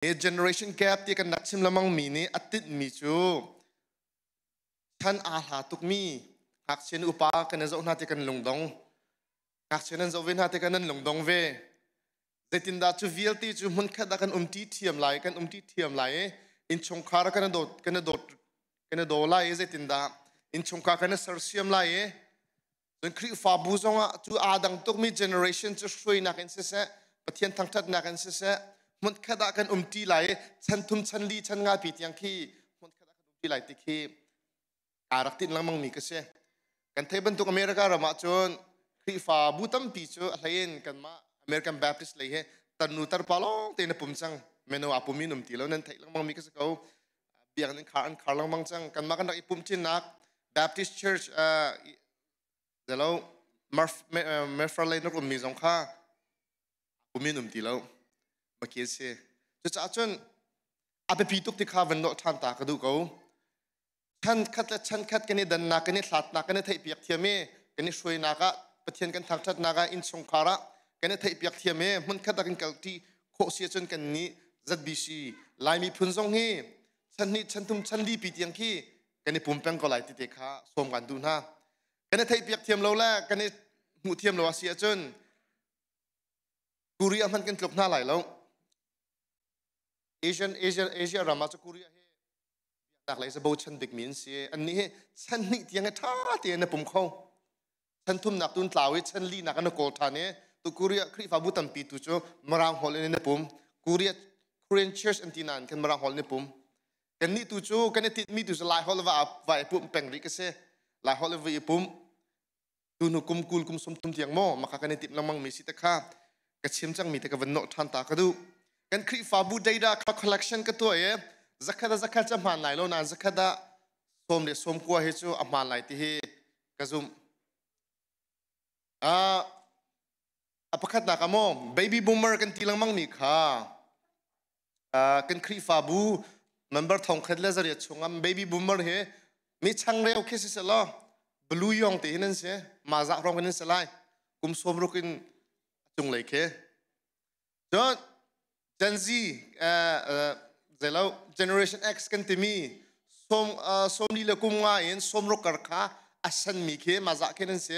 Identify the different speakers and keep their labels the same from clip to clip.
Speaker 1: Hi generation gap ti kan rak chim lengmang mi nih a tinhmi cu chan aa hla tukmi ngakchia nu upa kan i zoh hna ti kan lungdong. Ngakchia nan zoh ve hna ti kan nan lungdong ve. Zeitindah cu vialte cu hmunkhat ah kan umṭi thiam lai, kan umṭi thiam lai i innchungkhar kan i dawt, kan i dawt, kan i daw lai i zeitindah innchungkhar kan i sersiam lai i Cun Khrihfabu zongah cu aa dang tukmi generation cu hruainak in siseh, Pathian thangṭhatnak in siseh, hmunkhat ah kan umṭi lai i chan thum, chan li, chan nga pi tiang khi hmunkhat ah kan umṭi lai ti khi aa rak tinh lengmangmi ka si. Kan theih bantuk America ram ah cun Khrihfabu tampi cu a hleiin kanmah American Baptist lei he tarnu tarpa lawng tein a pum cang. Mino aa pumi an um ti lo nan theih lengmangmi ka si ko. Biakinn khar an khar lengmang cang. Kanmah kan rak i pumh ṭinnak Baptist Church zelo Murphy na ummi zong kha umin um ti lo maki si. Cucaah cun a biapi tuk ti kha van nawh ṭhan ta ka duh ko. Chan khat le chan khat kan i dannak, kan i hlatnak, kan i theihpiak thiam i kan i hruainak ah Pathian kan thangṭhatnak ah innchungkhar ah kan i theihpiak thiam i hmunkhat ah kan kalṭi khawh si ahcun kan nih ZBC Laimi phun zong hi chan hnih chan thum chan li pi tiang khi kan i pum peng ko lai ti te kha sawm kan duh hna. Kan i theihpiak thiam lo le kan i hmuh thiam lo a si ahcun Korea hmanh kan tluk hna lai lo. Asian Asia Asia ram ah cu Korea hi biaknak lei cu bochan bikmi an si. Annih hi chan hnih tiang hi ṭha tein na pum kho. Chan thumnak tu an tlau i chan linak an kawl ṭhan i tu Korea Khrihfabu tampi tu cu Mirang holh in an i pum. Korea Korean Church an ti nain khan Mirang holh in i pum. Kannih tu cu kan i tinhmi tu cu Lai holh va va i pumh peng rih ka si. Lai holh va i pumh. Tu hnu kum 20 kum 30 tiang maw maka kan i timh lengmang mi si te kha ka chim cangmi te ka van nawh ṭhan ta ka duh. Kan Khrihfabu data kha collection ka tuah i zakhat a zakhat cu a hmaan lai lo nain zakhat ah sawm le sawm kua hi cu a hmaan lai ti hi ka zumh. A pakhatnak ah maw baby boomer kan ti lengmang mi kha kan Khrihfabu member 1800 chungah baby boomer hi mi changreu khi si selaw blue yong te hin an si ma zah rong in an si lai kum 60 in cunglei khi. Cun Gen Z zeilo Generation X kan timi som 40 le kum nga in 60 kar kha a sanmi khi mah zah khin an si.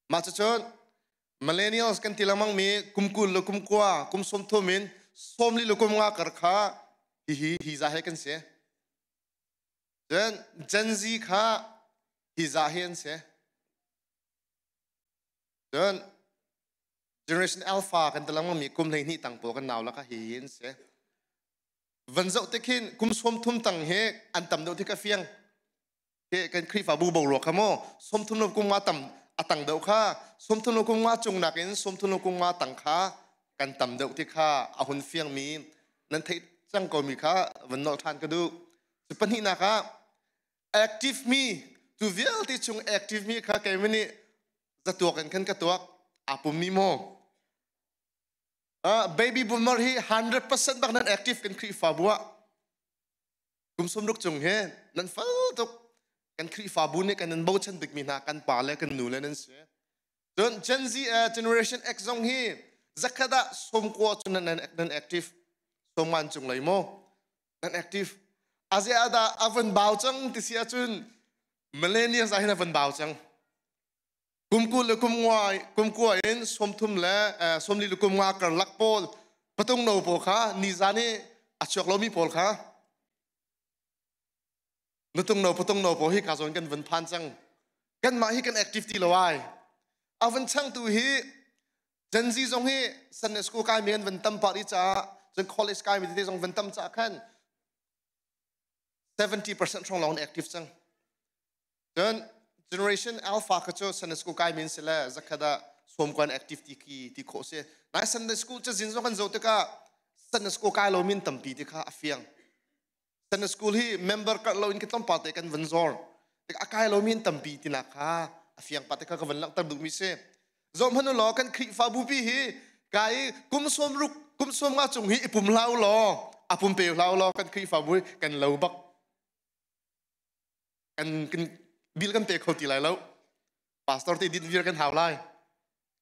Speaker 1: Mah cucun millennials kan ti lengmang mi kum 20 le kum 9 kum 30 in 40 le kum nga kar kha hihi hi za he kan si. Cun Gen Z kha hi za hi an si. Cun Generation Alpha kan ti lengmang mi kum 12 tang pawl kan nau laka hi hi an si. Van zoh te khin kum 30 tang hi an tam deuh ti ka fiang. Ke kan Khrihfabu boruak kha maw 30 lo kum nga tam a tang deuh kha 30 lo kum nga cung nakin 30 lo kum nga tang kha kan tam deuh ti kha a hun fiang mi nan theih cang ko mi kha van nolh ṭhan ka duh. Cu pahnihnak ah active mi tu vialte chung active mi kha keimah nih zatuak in khan ka tuak aa pummi maw? Baby boomer hi 100% bak nan active kan Khrihfabu ah kum 60 cung hi nan fal tuk. Kan Khrihfabu nih kan in bochan bikmi hna kan pa le kan nu le nan si. Cun Gen Z Generation X zong hi zakhat ah 90 cu nan nan active 50 cung lei maw nan active. Azia dah a van bau cang ti si ahcun millennials ah hin a van bau cang. Kum 20 le kum nga kum kua in 30 le 40 le kum nga karlak pawl patung no pawl kha nizan i a chuak lomi pawl kha nutung no patung no pawl hi ka zawn kan vun phan cang. Kanmah hi kan active ti lo ai. A vun changtu hi Gen Z zong hi Sunday school kai mi an vun tam pah i caah cun college kai mi tete zong vun tam caah khan 70% hrawng lawng an active cang. Cun Generation Alpha kha cu Sunday school kai min si le zakhat ah sawmkuan active ti khi ti khawh si. Nai Sunday school cazin zong kan zoh tikah Sunday school kai lo min tampi ti kha a fiang. Sunday school hi member karh lo in ka tlawmpal te kan van zor. Tik a kai lo min tampi tinak kha a fiang pa te kha ka van langhter duhmi si. Zoh hmanh u law kan Khrihfabu pi hi kai kum 60 kum 50 cung hi i pum hlah u law a pum pe hlah u law kan Khrihfabu hi kan lo bak. Kan kan bil kan pe kho ti lai lo. Pastor te din vir kan hau lai.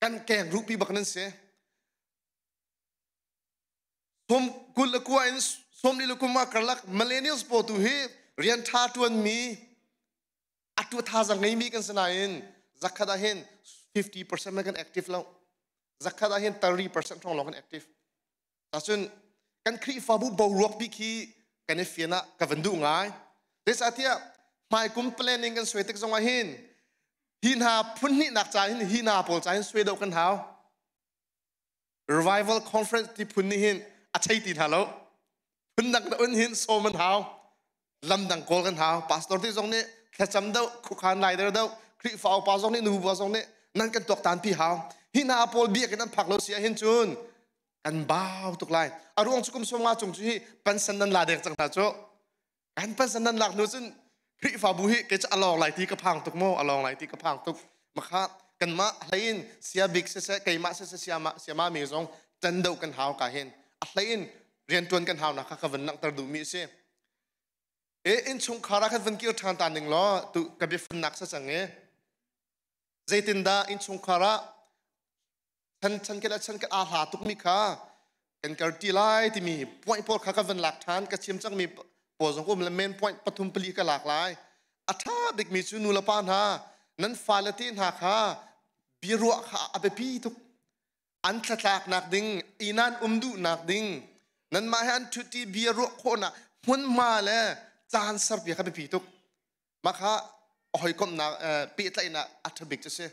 Speaker 1: Kan keng rupi bak nan si. Som kul le kua in 40 le kum ah karlak millennials pawl tu hi rian ṭha ṭuanmi atu thazang ngeimi kan si nain zakhat ah hin 50% man kan active lo. Zakhat ah hin 30% hrawng lawng kan active. Tacun kan Khrihfabu boruak bik hi kan i fian ah ka van duh ngai. Zeicahtiah hmaikum planning kan suai tik zong ah hin hi hna phun hnihnak ca hin hi hna pawl ca hin suai deuh kan hau. Revival conference ti phun nih hin a chei ti hna lo. Phun dang na un hin sawm an hau. Lam dang kawl kan hau. Pastor ti zong nih thlacam deuh, khukhan lai der deuh, Khrihfa upa zong nih nubu zong nih nan kan tuaktan pi hau. Hi hna pawl biakinn an phak lo si ahhin cun kan bau tuk lai. A ruang cu kum 50 cung cu hi pansan nan la dek cang hna cu. Kan pansan nan lak hnu cun Khrihfabu hi kei cu a lawng lai ti ka phang tuk mu, a lawng lai ti ka phang tuk. Makha kanmah hlei in sia bik siseh keimah siseh siama siama mi zong ṭan deuh kan hau ka hin. A hlei in rianṭuan kan hau nak kha ka van langhter duhmi a si. E innchungkhar ah khan van kir ṭhan ta ning law tu ka biafunnak sa cang e. Zeitindah innchungkhar ah chan chan ke le chan ke aa hla tukmi kha kan kar ti lai timi point pawl kha ka van lak ṭhan ka chim cangmi pawl zong um le main point pathum pali ka lak lai. A ṭha bikmi cu nu le pa hna nan fale te hna kha biaruah kha a biapi tuk. An thlatlaknak ding inn an um duhnak ding nanmah he an ṭhutti bia ruah khawhnak hmunhma le caan serpiak kha biapi tuk. Mah kha hawikomhnak pehtlaihnak a ṭha bik cu si.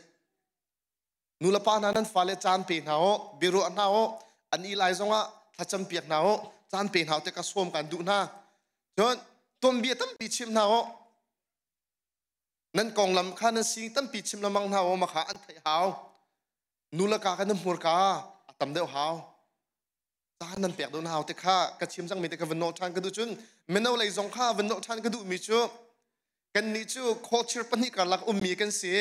Speaker 1: Nu le pa hna nan fale caan pe hna u, biaruah hna u, an i lai zongah thlacam piak hna u, caan pe hna u te ka sawm kan duh hna. Cun tuanbia tampi chim hna u. Nan konglam kha nan sing tampi chim lengmang hna u, mah kha an theih hau. Nu le ka kan hmurka a tam deuh hau. Caan nan pek deuh hau te kha ka chim cangmi te ka van nawl ṭhan ka duh cun mino lei zong kha van nawl ṭhan ka duhmi cu kannih cu culture pahnih karlak ummi kan si.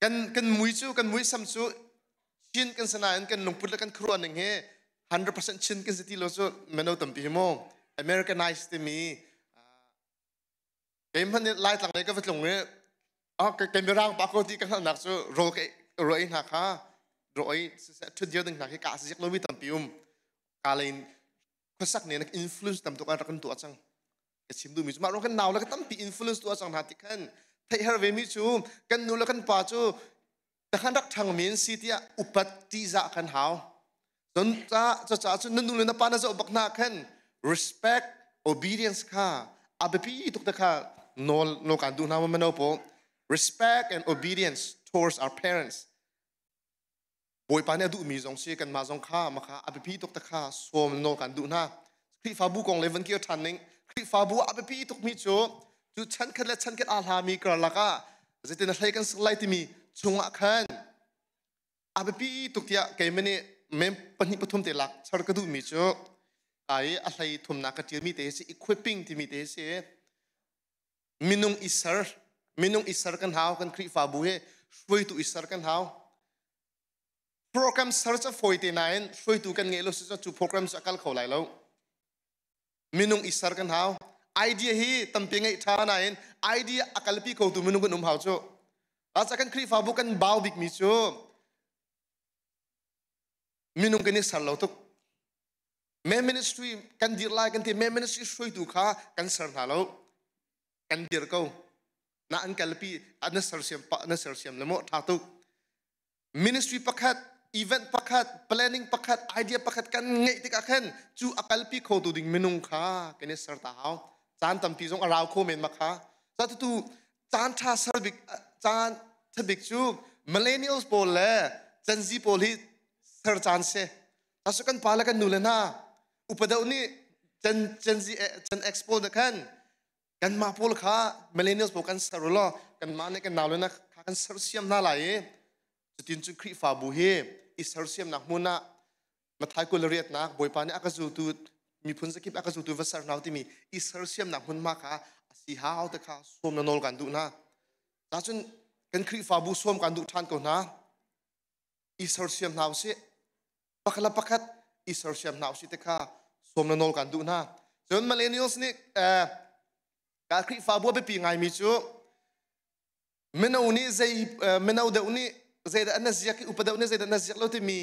Speaker 1: Kan kan mui cu kan muisam cu Chin kan si nain kan lungput le kan khuaruah ning hi 100% Chin kan si ti lo cu mino tampi hi mu Americanized timi kei hmanh nih Laitlang lei ka va tlung i ah kei mirang pa ko ti ka hngalhnak cu rawl ka rawl ei hna kha rawl ei siseh ṭhut dir ding hna khi ka si lomi tampi um ka lei khuasak nih influence tam tuk an rak kan tuah cang ka chim duhmi cu mah ruang kan nau le ka tampi influence tuah cang hna ti khan theih har ve mi cu kan nu le kan pa cu takhan rak ṭhangmi an si tiah upat ṭihzah kan hau. Cun caah cun na nu le na pa na zoh bak hna khan respect obedience kha a biapi tuk te kha nawl nawl kan duh hna ma mino pawl respect and obedience towards our parents Bawipa nih a duhmi zong si kanmah zong kha makha a biapi tuk te kha sawm nawl kan duh hna Khrihfabu kong le van kir ṭhan ning Khrihfabu a biapi tukmi cu cu chan khat le chan khat aa hlami karlak ah zeitin a hlei kan sak lai timi chungah khan a biapi tuk tiah keimah nih mem pahnih pathum te lak char ka duhmi cu ai a hlei thumnak ka ṭialmi te si equipping timi te si minung i ser minung i ser kan hau kan Khrihfabu hi hruaitu i ser kan hau program ser cu fawi te nain hruaitu kan ngeih lo si cu program cu a kal kho lai lo minung i ser kan hau idea hi tampi ngeih ṭha nain idea a kalpi khotu minung kan um hau cu Asa kan Khrihfabu kan bau bikmi cu minung kan i ser lo tuk men ministry kan dir lai kan ti men ministry hruaitu kha kan ser hna lo kan dir ko na an kalpi na sersiam na sersiam le mo tha tuk ministry pakhat event pakhat planning pakhat idea pakhat kan ngeih tikah khan cu a kalpi khotu ding minung kha kan i ser ta hau caan tampi zong a rau kho men ma kha tu caan tha ser bik caan tha bik cu millennials pawl le Gen Z pawl hi ser caan si tasu kan pa le kan nu le hna upa deuh nih Gen Gen Z Gen X pawl na khan kanmah pawl kha millennials pawl kan ser law kanmah nih kan nau le na kha kan sersiam hna lai i cutin cun Khrihfabu hi i sersiamnak hmun ah Mathai 28nak Bawipa nih a ka zultu miphun zakip a ka zultu va ser hna timi i sersiamnak hmunhma kha a si hau te kha sawm na nawl kan duh hna. Cun kan Khrihfabu sawm kan duh ṭhan ko hna. I sersiam hna usih. Pakhat le pakhat i sersiam hna usih te kha sawm na nawl kan duh hna. Cun millennials nih ka Khrihfabu a biapi ngaimi cu mino nih zei mino deuh nih zeidah an ziak i upa deuh nih zeidah an ziak lo timi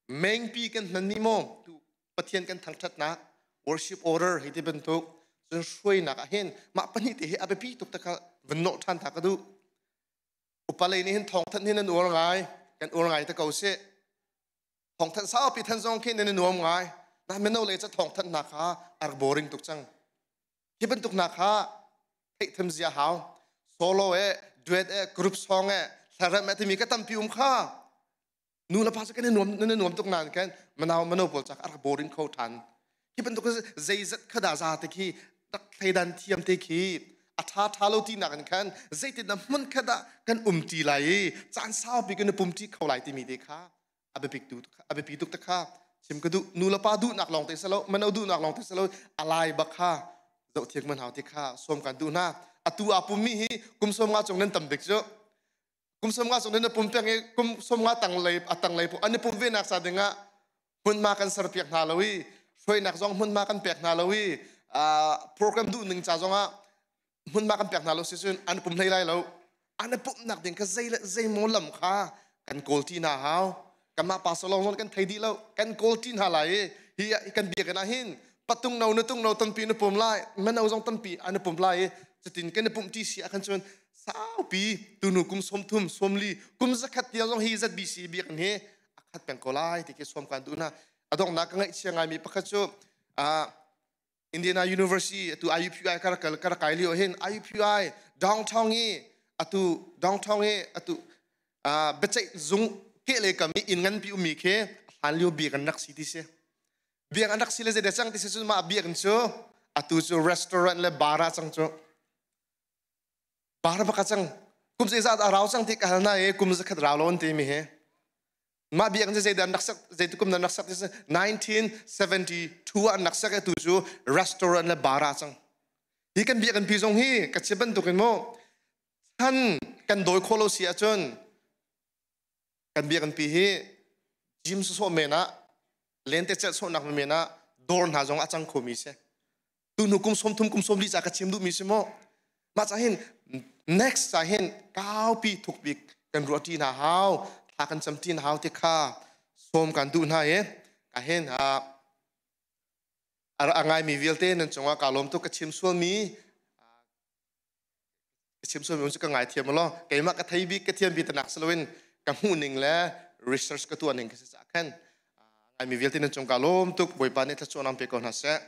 Speaker 1: Mengpi kan hmanmi maw tu Pathian kan thangṭhatnak, worship order hei ti bantuk, cun hruainak ah hin mah pahnih te hi a biapi tuk te kha vun nawh ṭhan ta ka duh. Upa lei nih hin thawngthanh hin an uar ngai, kan uar ngai te ko sih. Thawngthanh saupi than zong khi nan i nuam ngai. Na mino lei ca thawngthanh hna kha a rak boring tuk cang. Hi bantuk hna kha theihthiam zia hau. Solo e, duet e, group song e, hlarem e timi ka tampi um kha. Nu le pa cu kan i nuam, nan i nuam tuk nain khan manau mano pawl cak a rak boring kho ṭhan. Hi bantuk zeizat kha dah za te khi rak thleidan thiam te khi a ṭha ṭha lo ti nak in khan zeitin dah hmun khat ah kan um ṭi lai i caan saupi kan i pum ṭi kho lai timi te kha a biapik tu a biapi tuk te kha chim ka duh. Nu le pa duhnak lawng te salo, mano duhnak lawng te salo, a lai bak kha zoh thiam man hau ti kha sawm kan duh hna. Atu aa pummi hi kum 50 cung nan tam bik cu. Kum 50 cung nan pum peng i kum 50 tang lei a tang lei an i pum ve nak ca dingah hmunhma kan serpiak hna lo i hruainak zong hmunhma kan pek hna lo i program duh ning ca zongah hmunhma kan pek hna lo si cun an pum hlei lai lo. An i pumhnak ding kha zei le zei maw lam kha kan kawl ti hna hau. Kanmah pastor lawng zong kan thei dih lo, kan kawl ti hna lai i hi kan biakinn ah hin patung no nutung no tampi na pum lai, mano zong tampi an i pum lai i cutin kan i pumh ti si ah khan cun saupi tunu kum 30, 40, kum 100 tiang zong hi ZBC biakinn hi a khat peng ko lai ti khi sawm kan duh hna. A donghnak ka ngaihchia ngaimi pakhat cu Indiana University atu IUPUI ka rak ka rak kai lio hin IUPUI downtown i atu downtown i atu biaceih zung ke le kam i inn nganpi ummi khi hlan lio biak an rak si ti si. Biak an rak si le zeidah cang ti si cun mah biakinn cu atu cu restaurant le bar ah cang cu. Bar bak ah cang. Kum zeizat a rau cang ti ka hal na i kum 100 rau lo an ti mi hi. Mah biakinn cu zeidah an rak sak, zeitik kum an rak sak ti 1972 ah an rak sak i tu cu restaurant le bar ah cang. Hi kan biakinn pi zong hi ka chim bantukin mu chan kan dawi khawh lo si ahcun kan biakinn pi hi gym sawsawh men ah lentecelh sawhnak men ah dawr hna zong a cang khomi si. Tuhnu kum 30, kum 40 ca ka chim duhmi si maw. Mah ca hin next ca hin kaupi thukbik kan ruah ṭi hna hau, thla kan cam ṭi hna hau ti kha sawm kan duh hna i ka hin a ngaimi vialte nan cungah kaa lawm tuk. Ka chim sualmi ka chim sualmi cu ka ngaithiam law, keimah ka thei bik, ka thiam bik tanak si loin ka hmuh ning le research ka tuah ning ka si caah khan ngaimi vialte nan cung kaa lawm tuk. Bawipa nih thluachuah pe ko hna seh.